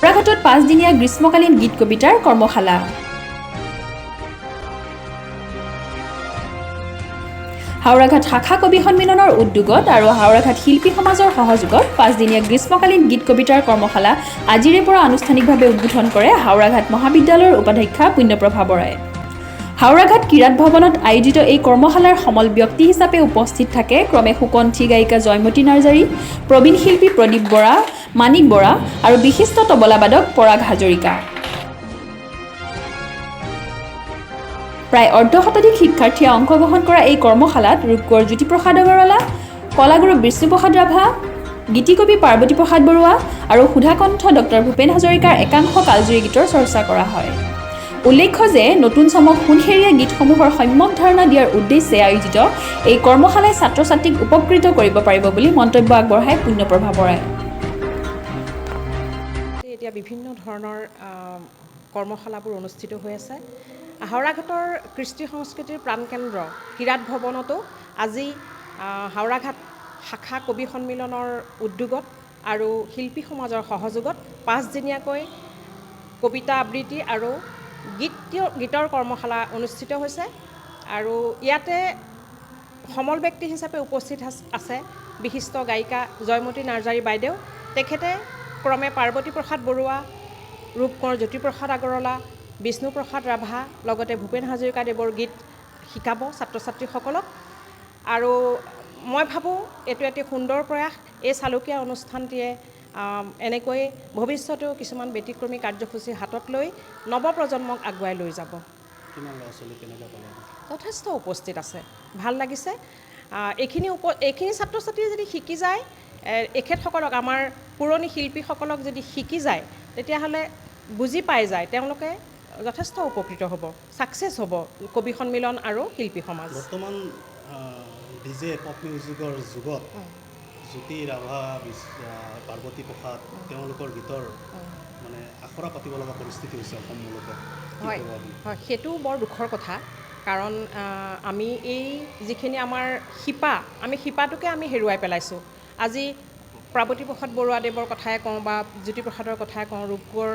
হাওৰাঘাটত 5 দিনীয়া গ্ৰীষ্মকালীন গীত কবিতাৰ কৰ্মশালা। হাওৰাঘাট শাখা কবি সন্মিলনৰ উদ্যোগত আৰু হাওৰাঘাট শিল্পী সমাজৰ সহযোগত 5 দিনীয়া গ্ৰীষ্মকালীন গীত কবিতাৰ কৰ্মশালা আজিৰে পৰা আনুষ্ঠানিকভাৱে উদ্বোধন কৰে হাওৰাঘাট মহাবিদ্যালয়ৰ উপাধ্যক্ষা পুণ্যপ্ৰভা বৰাই। হাওৰাঘাট কিৰাট ভৱনত আয়োজিত এই কৰ্মশালাৰ সমল ব্যক্তি হিচাপে উপস্থিত থাকে ক্ৰমে সুকণ্ঠী গায়িকা জয়মতী নাৰ্জাৰী, প্ৰবীণ শিল্পী প্ৰদীপ বৰা, মাণিক বৰা আৰু বিশিষ্ট তবলাবাদক পৰাগ হাজৰিকা। প্ৰায় অৰ্ধ শতাধিক শিক্ষাৰ্থীয়ে অংশগ্ৰহণ কৰা এই কৰ্মশালাত ৰূপকোঁৱৰ জ্যোতিপ্ৰসাদ আগৰৱালা, কলাগুৰু বিষ্ণুপ্ৰসাদ ৰাভা, গীতিকবি পাৰ্বতী প্ৰসাদ বৰুৱা আৰু সুধাকণ্ঠ ডক্টৰ ভূপেন হাজৰিকাৰ একাংশ কালজয়ী গীতৰ চৰ্চা কৰা হয়। উল্লেখ্য যে নতুন চামক সোণসেৰীয়া গীতসমূহৰ সম্যক ধাৰণা দিয়াৰ উদ্দেশ্যে আয়োজিত এই কৰ্মশালাই ছাত্ৰ ছাত্ৰীক উপকৃত কৰিব পাৰিব বুলি মন্তব্য আগবঢ়ায় পুণ্যপ্ৰভা বৰাই। এতিয়া বিভিন্ন ধৰণৰ কৰ্মশালাবোৰ অনুষ্ঠিত হৈ আছে। হাওৰাঘাটৰ কৃষ্টি সংস্কৃতিৰ প্ৰাণকেন্দ্ৰ কিৰাট ভৱনতো আজি হাওৰাঘাট শাখা কবি সন্মিলনৰ উদ্যোগত আৰু শিল্পী সমাজৰ সহযোগত 5 দিনীয়াকৈ কবিতা আবৃত্তি আৰু গীতৰ কৰ্মশালা অনুষ্ঠিত হৈছে। আৰু ইয়াতে সমল ব্যক্তি হিচাপে উপস্থিত আছে বিশিষ্ট গায়িকা জয়মতী নাৰ্জাৰী বাইদেউ। তেখেতে ক্ৰমে পাৰ্বতী প্ৰসাদ বৰুৱা, ৰূপকোঁৱৰ জ্যোতিপ্ৰসাদ আগৰৱালা, বিষ্ণুপ্ৰসাদ ৰাভা, লগতে ভূপেন হাজৰিকাদেৱৰ গীত শিকাব ছাত্ৰ ছাত্ৰীসকলক। আৰু মই ভাবোঁ, এইটো এটি সুন্দৰ প্ৰয়াস। এই চালুকীয়া অনুষ্ঠানটিয়ে এনেকৈ ভৱিষ্যতেও কিছুমান ব্যতিক্ৰমী কাৰ্যসূচী হাতত লৈ নৱপ্ৰজন্মক আগুৱাই লৈ যাব। কিমান ল'ৰা ছোৱালী, কেনেকৈ পালে? যথেষ্ট উপস্থিত আছে, ভাল লাগিছে। এইখিনি ছাত্ৰ ছাত্ৰীয়ে যদি শিকি যায়, এখেতসকলক, আমাৰ পুৰণি শিল্পীসকলক যদি শিকি যায়, তেতিয়াহ'লে বুজি পাই যায়, তেওঁলোকে যথেষ্ট উপকৃত হ'ব, ছাকচেছ হ'ব কবি সন্মিলন আৰু শিল্পী সমাজ। বৰ্তমান ডিজে পপ মিউজিকৰ যুগত জ্যোতি, ৰাভা, পাৰ্বতী প্ৰসাদ, তেওঁলোকৰ গীতৰ মানে আখৰা পাতিব লগা পৰিস্থিতি হৈছে অসম মুলুকত। কি ক'ব আপুনি? হয়, সেইটো বৰ দুখৰ কথা। কাৰণ আমি এই যিখিনি আমাৰ শিপা, আমি শিপাটোকে আমি হেৰুৱাই পেলাইছোঁ। আজি পাৰ্বতী প্ৰসাদ বৰুৱাদেৱৰ কথাই কওঁ বা জ্যোতিপ্ৰসাদৰ কথাই কওঁ, ৰূপকোঁৱৰ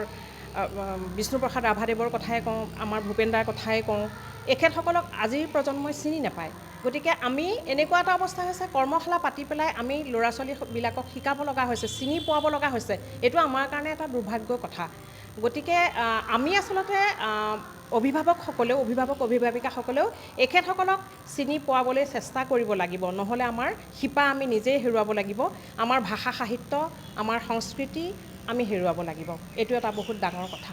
বিষ্ণুপ্ৰসাদ ৰাভাদেৱৰ কথাই কওঁ, আমাৰ ভূপেন দাৰ কথাই কওঁ, এখেতসকলক আজিৰ প্ৰজন্মই চিনি নাপায়। গতিকে আমি এনেকুৱা এটা অৱস্থা হৈছে, কৰ্মশালা পাতি পেলাই আমি ল'ৰা ছোৱালীবিলাকক শিকাব লগা হৈছে, চিনি পোৱাব লগা হৈছে। এইটো আমাৰ কাৰণে এটা দুৰ্ভাগ্যৰ কথা। গতিকে আমি আচলতে অভিভাৱকসকলেও, অভিভাৱক অভিভাৱিকাসকলেও এখেতসকলক চিনি পোৱাবলৈ চেষ্টা কৰিব লাগিব। নহ'লে আমাৰ শিপা আমি নিজেই হেৰুৱাব লাগিব। আমাৰ ভাষা সাহিত্য, আমাৰ সংস্কৃতি আমি হেৰুৱাব লাগিব। এইটো এটা বহুত ডাঙৰ কথা।